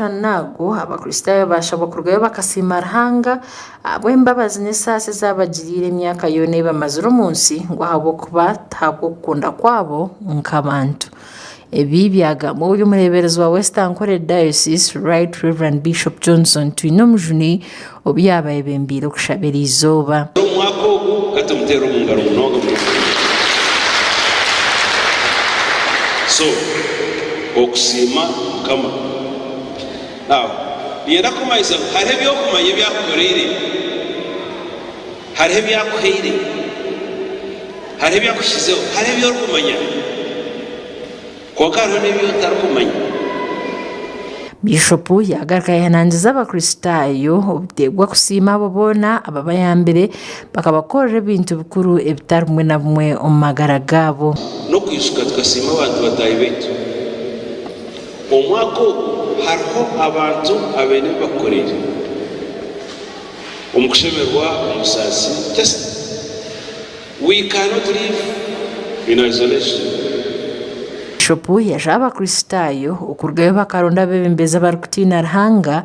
Agarikushushana n'ago, Abakristaayo baashabwa kurugayo bakasiima Ruhanga ahabw'embabazi n'esaasi ezi abagiriire emyaka yoona ei bamazire omu nsi ngu ahabw'okuba tihabw'okukunda kwabo nk'abantu. Ebi byagambwa ori omureeberezi wa West Ankole Diocese, Right Rev. Bishop Johnson Twinomujuni obu yaaba ayebembeire okushaba eriizooba. Omu mwaka ogu ka tumuteere omu ngaro munonga munonga. So, okusiima Mukama. Now, niinyenda kukumanyisa ngu hariho ebi orikumanya ebi akukoreire, hariho ebi akuhaire, hariho ebi akuhikizeho, hariho ebi orikumanya. Kwonka hariho n'ebi otarikumanya. Biishopu yaagaruka yaahanangiza Abakristaayo obuteebwa kusiima abo boona ababayambire bakabakorera ebintu bikuru ebitari bimwe na bimwe omu magara gaabo. N'okwijuka tukasiima abantu bataahi baitu. Omwaka ogu hariho abantu abaine ebi bakukoreire. Omu kushemererwa, omu busaasi, just We cannot live in isolation. Bishopu yashaba Abakristaayo okurugayo bakaronda abeebembezi abarikutiina Ruhanga,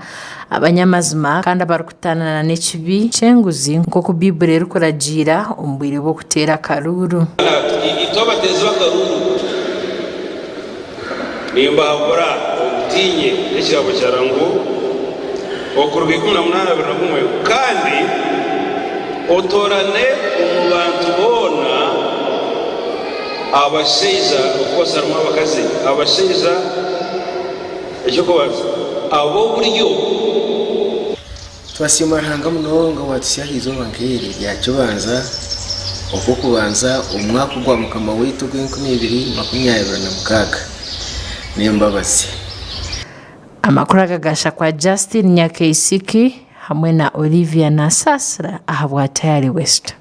abanyamazima kandi abarikutaanana n'ekibi ky'enguzi nk'oku Baiburi erikuragiira omu bwire bw'okuteera akaruuru. Itwe abateezi b'akaruuru nimbahabura obutiinye n'ekirabo kya Rangu okuruga 18:21 kandi otoorane omu bantu boona abashaija, of course harimu abakazi, abashaija eky'okubanza ab'oburyo. Twasiima Ruhanga munonga owatuhitsya aha izooba nk'eri rya Kibanza, Okw'okubanza omu mwaka ogwa Mukama waitu ogw'enkumi ibiri 26. N'embabazi. Amakuru aga gashakwa Justine Nyakaisiki hamwe na Olivia Nasasira ahabwa Tayari West.